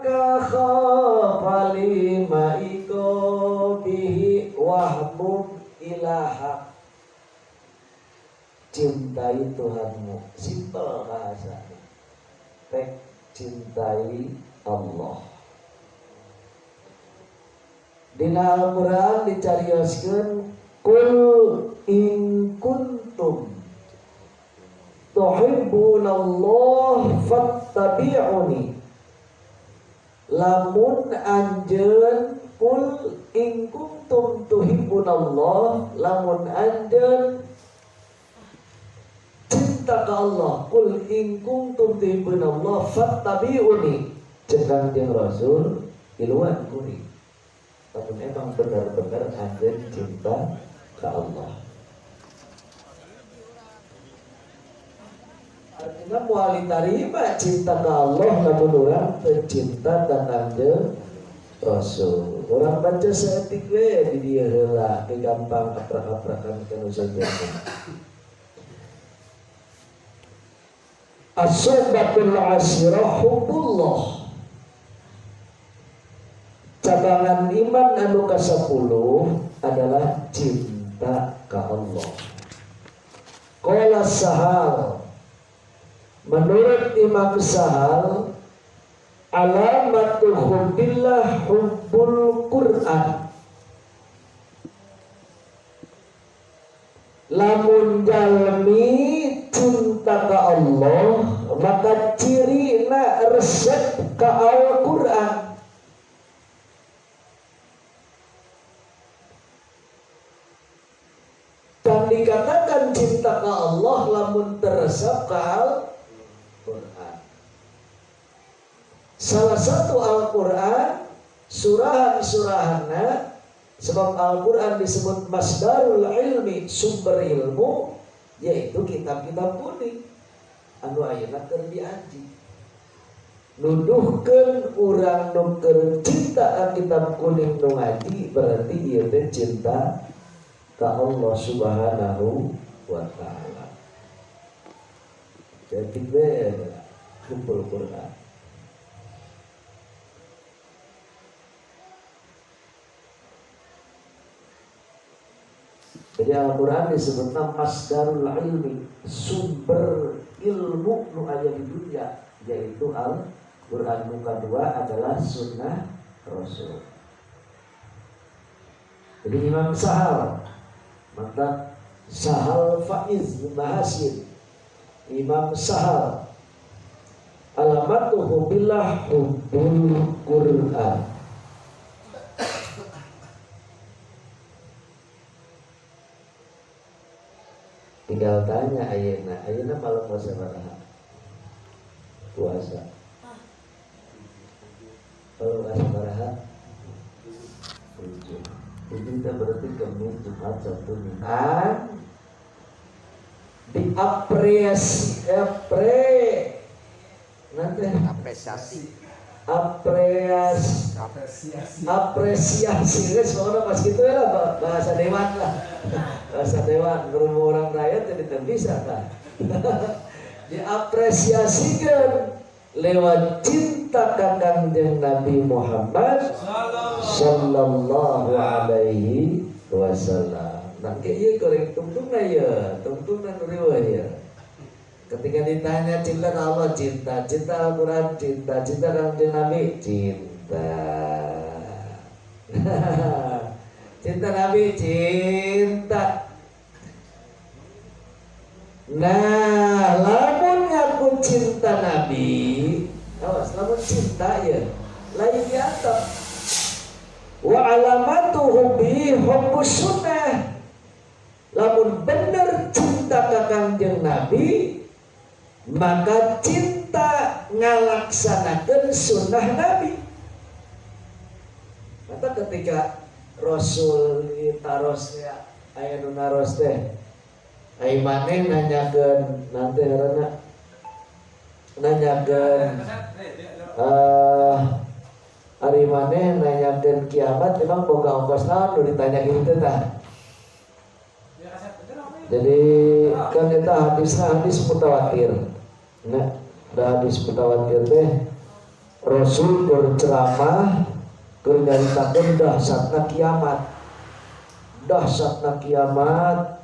Rabbaka khafa lima bihi wahbub ilaha. Cintai Tuhanmu, simpel bahasanya. Tek cintai Allah. Dina Al-Qur'an dicarioskeun kul in kuntum tuhibbunallah fattabi'uni. Lamun anjeun kul in kuntum tuhibbunallah, lamun anjeun cinta ka Allah, kul in kuntum tuhibbunallah fattabi'uni, cek Kangjeng Rasul iluan kuring. Lamun emang benar-benar anjeun cinta ka Allah. Artinya moal ditarima cinta ka Allah lamun urang teu cinta ka Kangjeng Rasul. Urang baca saeutik we di dieu heula, ge gampang aprak-aprakan ka nu sejenna. As-suhbatul asyirah hubbullah. Cabangan iman anu ka-10 adalah cinta ka Allah. Qala Sahal, menurut Imam Sahal, alamatu hubbillah hubbul Quran. Lamun jalmi cinta ka Allah, maka cirina resep ka Al-Quran. Dan dikatakan cinta ka Allah lamun teresep ka Al-Quran. Salah satu Al-Quran, surahan-surahanna, sebab Al-Quran disebut masdarul ilmi, sumber ilmu, yaitu kitab-kitab kuning anu ayeuna keur diaji. Nuduhkeun urang nu keur cinta ka kitab kuning nu ngaji, berarti ieu teh cinta ka Allah Subhanahu wa taala. Jadi beda kumpul Quran. Jadi Al-Quran disebutnya masdarul ilmi, sumber ilmu nu aya di dunia, yaitu Al-Quran. Nu kadua adalah sunnah Rasul. Jadi Imam Sahal, mantap Sahal Faiz Bahasin, Imam Sahal, alamatuhu billah hubbul Quran. Tinggal tanya ayeuna, ayeuna malam puasa baraha? Puasa. Kalau puasa baraha? 7. 7 itu berarti Kamis, Jumat, Sabtu, Minggu. Diapresiasi, nanti apresiasi, apresiasi, apresiasi, guys, pokoknya pas gitu ya lah, bahasa dewan lah, bahasa dewan, berumur orang rakyat jadi tidak bisa kan. Diapresiasikan lewat cinta ka Kangjeng Nabi Muhammad Sallallahu Alaihi Wasallam. Nah, kayak iya korek tungtungna ya, tungtungna nu riweuh ya. Ketika ditanya cinta ke Allah, cinta, cinta Al-Quran, cinta, cinta Kangjeng Nabi, cinta. Cinta Nabi, cinta. Nah, lamun ngaku cinta Nabi, awas, lamun cinta ya, lain diantep. Wa alamatu hubbi hubbus sunnah. Lamun bener cinta ka Kangjeng Nabi, maka cinta ngalaksanakeun sunnah Nabi. Maka ketika Rasul taros ya, aya nu naros teh, ai maneh nanyakeun nanti ngaranna nanyakeun ari maneh nanyakeun kiamat emang boga ongkos naon nu ditanya kitu tah. Jadi kan eta hadisna hadis mutawatir. Nah, da hadis mutawatir teh Rasul berceramah keur nyaritakeun dahsyatna kiamat. Dahsyatna kiamat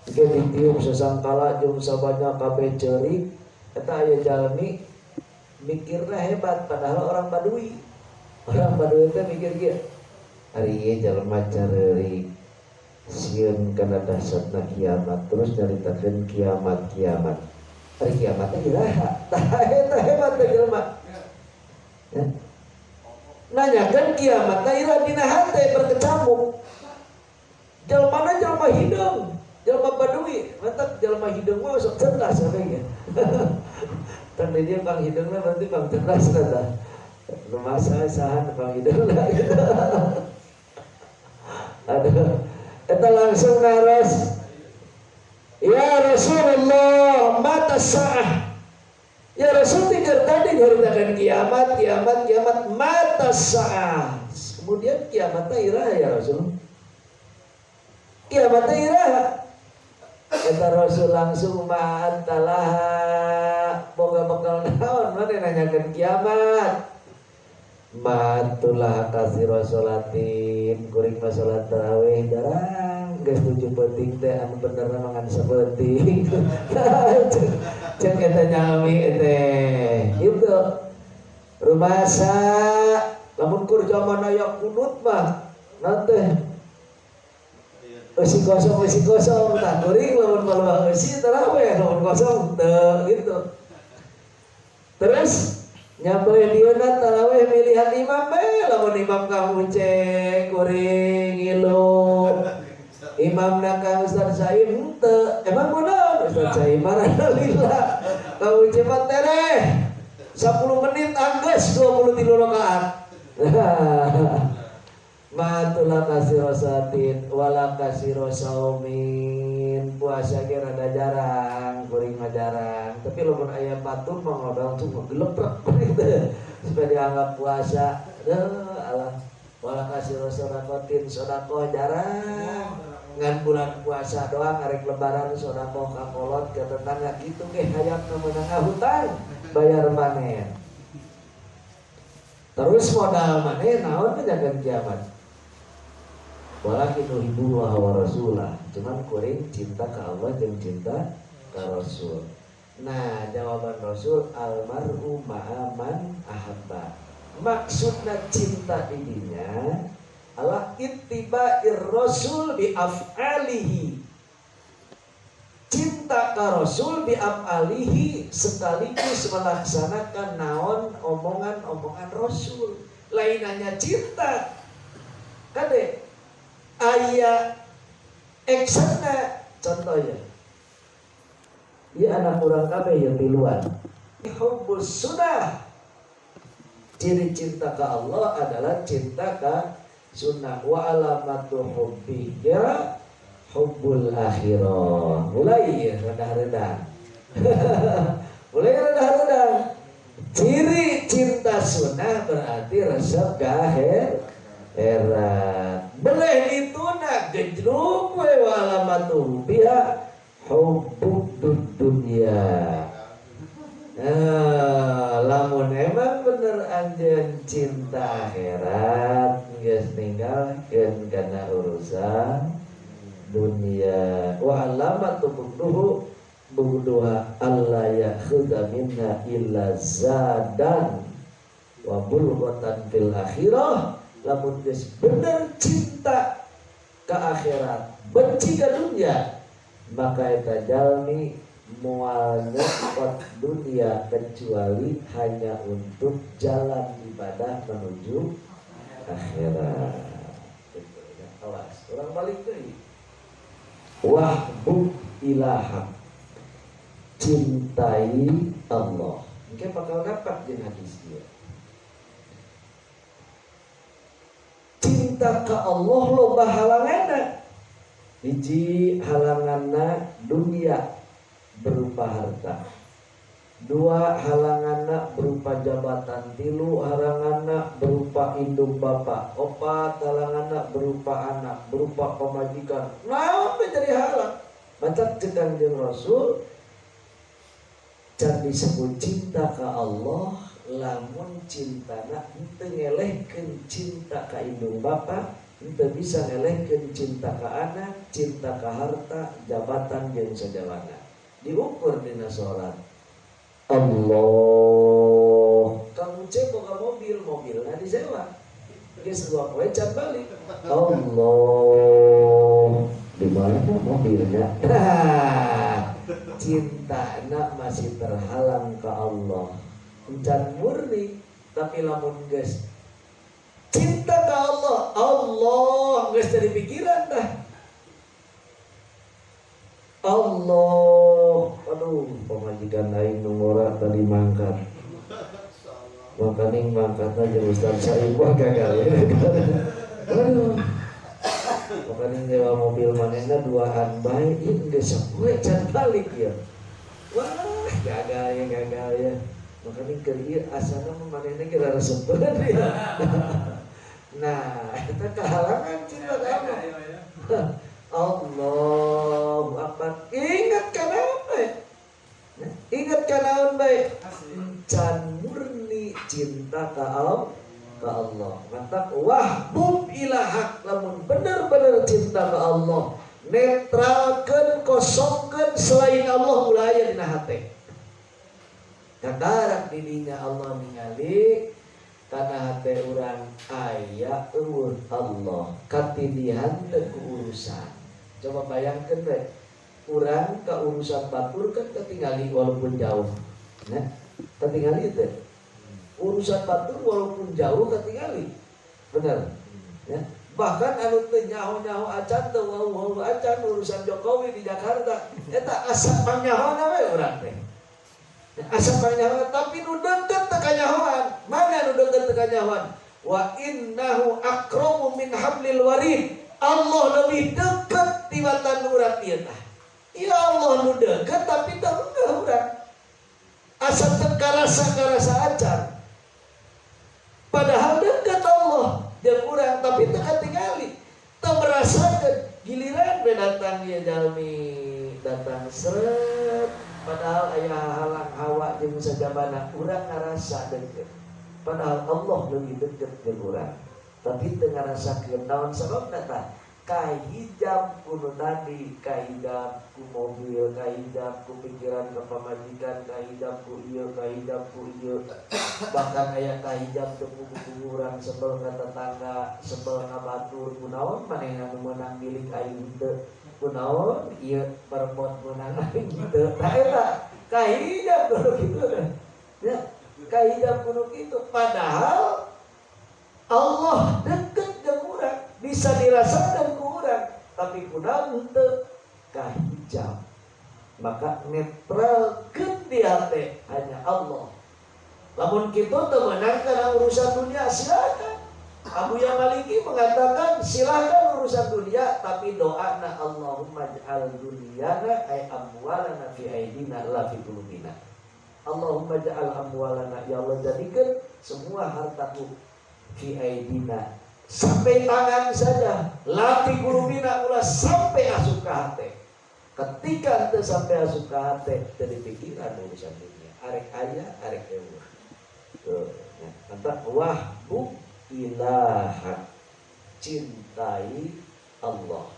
ge ditiup sasangkala jeung sabanya kabeh ceurik. Eta aya jalmi mikirna hebat padahal orang Badui. Orang Badui teh mikir kieu. Ari ieu jalma careurik sieun kana dahsyatna kiamat terus nyaritakeun kiamat-kiamat. Ari kiamat teh iraha? Tah eta hebat teh jelema. Ya. Nanyakan kiamat teh iraha dina hate berkecamuk. Jalmana jalma hideung, jalma Badui, matak jalma hideung mah sok cerdas kabeh ge. Tah dia pang hideungna berarti pang cerdas tah. Rumasa sahan pang hideungna gitu. Aduh, eta langsung naros. Ya Rasulullah, mata sa'ah. Ya Rasul tinggal tadi nyaritakan kiamat, kiamat, kiamat, mata sa'ah. Kemudian kiamatnya iraha ya Rasul. Kiamatnya iraha. Kata Rasul langsung ma'antalaha. Boga bekal naon mana nanyakan kiamat. Matulah kasih rasolatin kuring mah salat tarawih jarang geus 7 peuting teh anu bener mah ngan sapeuting. Cek eta nyami teh gitu. Rumasa lamun kur zaman aya kunut mah nanti eusi kosong tah kuring lamun maluah eusi tarawih lamun kosong teu gitu. Terus nyampe dieuna tarawih milihan imam bae lamun imam ka Uceng kuring ngilu. Imamna ka Ustaz Saim henteu. Emang kunaon Ustaz Saim mah lila. Ka Uceng mah tereh 10 menit anggeus 23 rakaat. Matula kasiro satin wala kasiro saumin. Puasa ge rada jarang, kuring mah jarang. Tapi lamun aya batur mah langsung ngegeleprak kuring teh supaya dianggap puasa. Aduh, alah. Wala kasiro sodakotin, sodakoh jarang. Ngan bulan puasa doang arek lebaran sodakoh ka kolot ka tetangga kitu ge hayang nu meunang hutang bayar panen. Terus modal maneh naon teh jaga kiamat. Walakin nuhibbullah wa rasulah. Cuman kuring cinta ke Allah jeung cinta ke Rasul. Nah, jawaban Rasul almar'u ma'a man ahabba. Maksudna cinta didinya ala ittiba'ir rasul bi af'alihi. Cinta ke Rasul bi af'alihi sekaligus melaksanakan naon omongan-omongan Rasul. Lain hanya cinta. Kade aya actionna contohnya. Ieu anak urang kabeh yang tiluan. Hubbus sunnah. Ciri cinta ke Allah adalah cinta ke sunnah. Wa alamatu hubbiya hubbul akhirah. Mulai rendah-rendah. Mulai rendah-rendah. Ciri cinta sunnah berarti resep ka akhirat. Boleh itu nak gejluk we wa alamatu hubbiha hubbud dunya. Nah, lamun emang bener anjeun cinta akhirat geus ninggalkeun kana urusan dunia. Wa alamatu bugduhu bugduha alla ya'khudha minha illa zadan wa bulghatan fil akhirah. Lamun geus bener cinta ke akhirat, benci ke dunia, maka eta jalmi moal nyokot dunia kecuali hanya untuk jalan ibadah menuju akhirat. Gitu, ya. Awas, orang balik deui. Wahbub ilahak, cintai Allah. Mungkin bakal dapat di hadis dia. Cinta ke Allah loba halanganna. Hiji halanganna dunia berupa harta. Dua halanganna berupa jabatan, tilu halanganna berupa indung bapak, opat halanganna berupa anak, berupa pamajikan. Naon menjadi halang? Macam cek Kanjeng Rasul, can disebut cinta ke Allah Lamun cintana henteu ngelehkeun cinta ka indung bapa, henteu bisa ngelehkeun cinta ka anak, cinta ka harta, jabatan jeung sajabana. Diukur dina salat. Allah. Kamu cek boga mobil, mobilna disewa. Geus 2 poe can balik. Allah. Di mana mobilnya? Nah, cintana masih terhalang ke Allah. Encan murni, tapi lamun geus cinta ke Allah, Allah geus dari pikiran dah. Allah, aduh, pamajikan aing nu ngora tadi mangkat. Makaning mangkat aja Ustaz Saib, wah gagal ya. Aduh. Makaning nyewa mobil manehna duaan bae, ieu geus sapoe can balik ya. Wah, gagal ya, gagal ya. Makaning keur ieu asana mah manehna kira resepeun ya. Nah, eta kehalangan cinta ka Allah. Allahu Akbar. Ingat kana apa ya? Ingat kana bae. Can murni cinta ka Allah, ka Allah. Mantap wahbub ilahak, lamun bener-bener cinta ka Allah, netralkeun, kosongkeun selain Allah ulah aya dina hate. Kakarak didinya Allah ningali karena hate urang aya euweuh Allah, katindihan teu ku urusan. Coba bayangkan we, urang ke urusan batur kan ketinggali walaupun jauh. Nah, ketinggali itu. Urusan batur walaupun jauh ketinggali. Benar. Ya. Bahkan anu teu nyaho-nyaho acan, teu wau-wau acan urusan Jokowi di Jakarta, eta asa pangnyahoana we urang teh. Asa pangnyahoan, tapi nu deukeut teu kanyahoan. Mana nu deukeut teu kanyahoan? Wa innahu aqrabu min hablil warid. Allah lebih dekat tibatan urang ieu tah. Ya Allah nu deukeut, tapi teu enggak urang. Asa teu karasa-karasa acan. Padahal dekat Allah jeung urang, tapi teu katingali. Teu merasakeun. Giliran we datang ya jalmi datang seret, padahal aya halang hawa jeung sajabana, urang ngarasa deukeut. Padahal Allah lebih dekat jeung urang. Tapi teu ngarasakeun. Naon sababna tah? Kahijab ku nu tadi, kahijab ku mobil, kahijab ku pikiran ke pamajikan, kahijab ku ieu, kahijab ku ieu. Bahkan aya kahijab teu puguh urang sebel ka tetangga, sebel ka batur, kunaon manehna nu meunang milik aing henteu. Kunaon ieu perebot meunang aing henteu. Tah eta kahijab kudu kitu teh. Ya, kahijab kudu kitu, padahal Allah deket jeung urang, bisa dirasakan ku urang, tapi kunaon henteu, kahijab. Maka netralkeun di hati hanya Allah. Lamun kitu teu meunang kana urusan dunia, silakan. Abuya Maliki mengatakan silakan urusan dunia, tapi doana Allahumma ij'al dunyana ay amwalana fi aidina la fi qulubina. Allahumma ja'al amwalana, ya Allah jadikan semua hartaku fi aidina, sampai tangan saja, la fi qulubina, ulah sampai asup ka hate. Ketika ente sampai asup ka hate, dari pikiran urusan dunia arek aya arek euweuh. Tuh, ya. Mantap wahbub ilaha, cintai Allah.